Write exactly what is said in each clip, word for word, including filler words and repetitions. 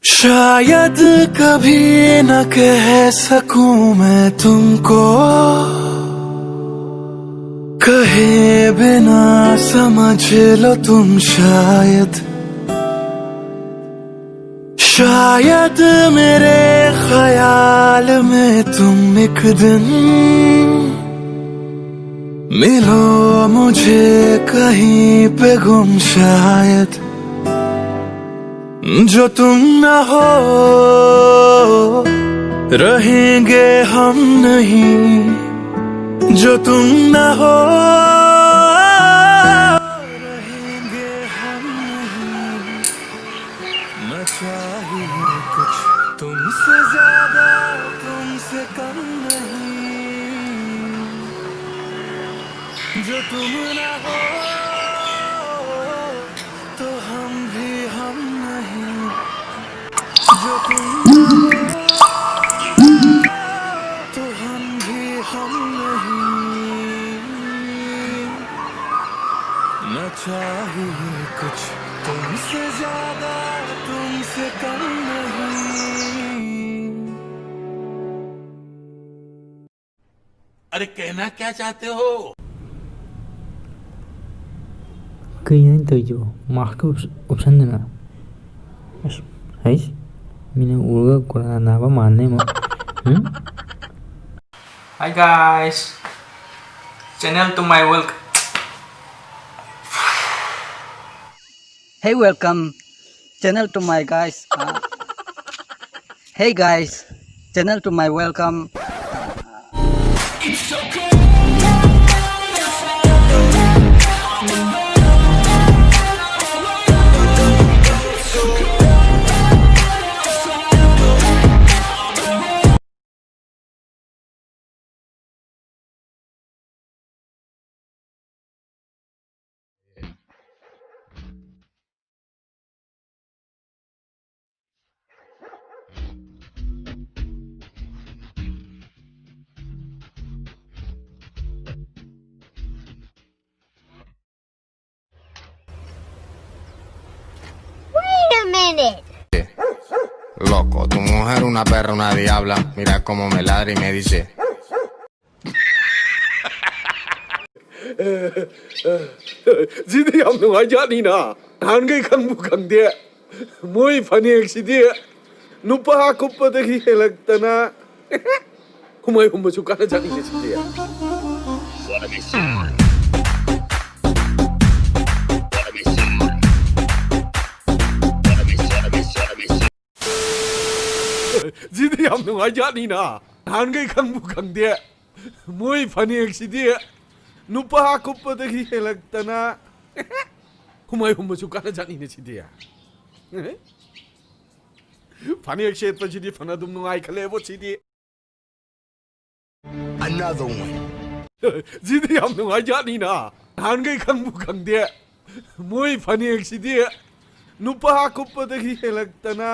शायद कभी न कह सकूं मैं तुमको, कहे बिना समझ लो तुम शायद। शायद मेरे ख्याल में तुम एक दिन मिलो मुझे कहीं पे गुम शायद। जो तुम ना हो, रहेंगे हम नहीं। जो तुम ना हो, रहेंगे हम नहीं। न चाहिए कुछ तुमसे ज्यादा, तुमसे कम नहीं। जो तुम ना हो, तो हम भी हम नहीं। जो तुम ना हो, तो हम भी हम नहीं। न चाहिए कुछ तुमसे ज्यादा, तुमसे कम नहीं। अरे, कहना क्या चाहते हो? ꯀꯩꯅꯣ ꯑꯩꯅ ꯇꯧꯔꯤꯁꯤꯕꯣ? ꯃꯥꯁꯀ ꯎꯞꯁꯟꯗꯅ꯫ ꯑꯁ, ꯍꯩꯁ, ꯃꯤꯅ ꯎꯔꯒ ꯀꯣꯔꯣꯅꯥ ꯅꯥꯕ ꯃꯥꯟꯅꯤ ꯑꯃꯨꯛ꯫ ꯎꯝ? Hi guys, channel to my welcome. Hey, welcome, channel to my guys. Uh, hey guys, channel to my welcome. Wait a minute. Loco, tu mujer una perra, una diabla. Mira cómo me ladra y me dice. ꯁꯤꯗꯤ ꯌꯥꯝ ꯅꯨꯡꯉꯥꯏ ꯖꯥꯠꯅꯤꯅ꯫ ꯅꯍꯥꯟꯈꯩ ꯈꯪꯕꯨ ꯈꯪꯗꯦ꯫ ꯃꯣꯏ ꯐꯅꯦꯛꯁꯤꯗꯤ ꯅꯨꯄꯥ ꯀꯨꯞꯄꯗꯒꯤ ꯍꯦꯜꯂꯛꯇꯅ꯫ ꯍꯨꯃꯥꯏ ꯍꯨꯝꯕꯁꯨ ꯀꯥꯟꯅ ꯖꯥꯠꯅꯤꯅꯦ ꯁꯤꯗꯤ꯫ ꯁꯤꯗꯤ ꯌꯥꯝ ꯅꯨꯡꯉꯥꯏ ꯖꯥꯠꯅꯤꯅ꯫ ꯅꯍꯥꯟꯈꯩ ꯈꯪꯕꯨ ꯈꯪꯗꯦ꯫ ꯃꯣꯏ ꯐꯅꯦꯛꯁꯤꯗꯤ ꯅꯨꯄꯥ ꯀꯨꯞꯄꯗꯒꯤ ꯍꯦꯜꯂꯛꯇꯅ꯫ ꯍꯨꯃꯥꯏ ꯍꯨꯝꯕꯁꯨ ꯀꯥꯟꯅ ꯖꯥꯠꯅꯤꯅꯦ ꯁꯤꯗꯤ꯫ ꯐꯅꯦꯛ ꯁꯦꯠꯄꯁꯤꯗꯤ ꯐꯅ ꯑꯗꯨꯝ ꯅꯨꯡꯉꯥꯏ ꯈꯜꯂꯦꯕꯣ ꯁꯤꯗꯤ꯫ Another one. ꯁꯤꯗꯤ ꯌꯥꯝ ꯅꯨꯡꯉꯥꯏ ꯖꯥꯠꯅꯤꯅ꯫ ꯅꯍꯥꯟꯈꯩ ꯈꯪꯕꯨ ꯈꯪꯗꯦ꯫ ꯃꯣꯏ ꯐꯅꯦꯛꯁꯤꯗꯤ ꯅꯨꯄꯥ ꯀꯨꯞꯄꯗꯒꯤ ꯍꯦꯜꯂꯛꯇꯅ꯫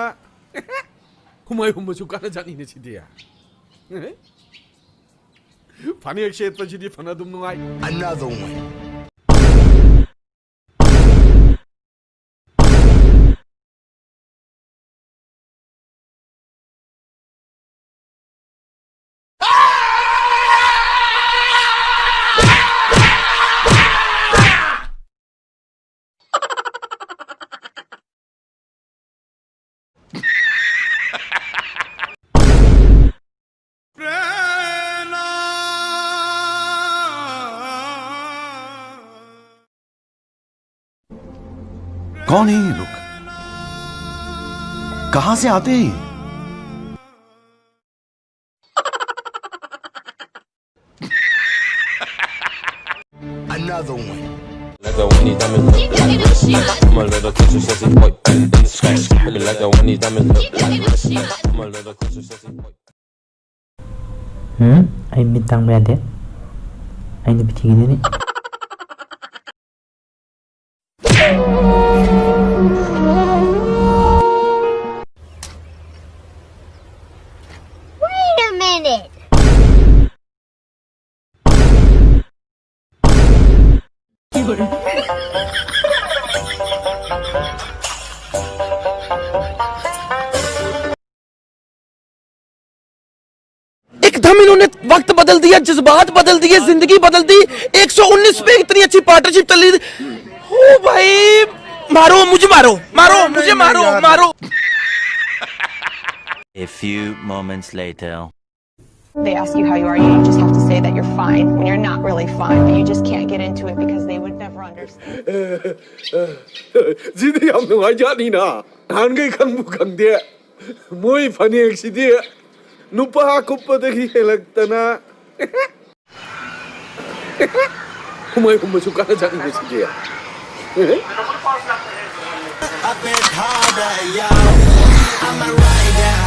ꯍꯨꯃꯥꯏ ꯍꯨꯝꯕꯁꯨ ꯀꯥꯟꯅ ꯖꯥꯠꯅꯤꯅꯦ ꯁꯤꯗꯤ꯫ ꯐꯅꯦꯛ ꯁꯦꯠꯄꯁꯤꯗꯤ ꯐꯅ ꯑꯗꯨꯝ ꯅꯨꯡꯉꯥꯏ꯫ Another one. कौन है ये लोग? कहां से आते हैं ये? Another one. Like a one, these diamonds look like wrist. I'm a little closer, says he boy, in the scratch. Like a one, these diamonds look like wrist. I'm a little closer, says he boy. ꯎꯝ, ꯑꯩ ꯃꯤꯠ ꯇꯥꯡꯕ ꯌꯥꯗꯦ꯫ ꯑꯩ ꯅꯨꯄꯤ ꯊꯤꯒꯗꯣꯏꯅꯤ꯫ Wait a minute. ने वक्त बदल दिया, जज्बात बदल दिए, जिंदगी बदल दी। एक सौ उन्नीस पे इतनी अच्छी पार्टनरशिप चल रही थी। ओ भाई, मारो मुझे, मारो, मारो मुझे, मारो, मारो। A few moments later. They ask you how you are, you just have to say that you're fine when you're not really fine, but you just can't get into it because they would never understand. ꯁꯤꯗꯤ ꯌꯥꯝ ꯅꯨꯡꯉꯥꯏꯖꯥꯠꯅꯤꯅ꯫ ꯅꯍꯥꯟꯈꯩ ꯈꯪꯕꯨ ꯈꯪꯗꯦ꯫ ꯃꯣꯏ ꯐꯅꯦꯛꯁꯤꯗꯤ ꯅꯨꯄꯥ ꯀꯨꯞꯄꯗꯒꯤ ꯍꯦꯜꯂꯛꯇꯅ꯫ ꯍꯨꯝꯃꯩ ꯍꯨꯝꯕꯁꯨ ꯀꯥꯟꯅꯖꯥꯠꯅꯤꯅꯦ ꯁꯤꯗꯤ꯫ A bit harder, yo. I'm a rider.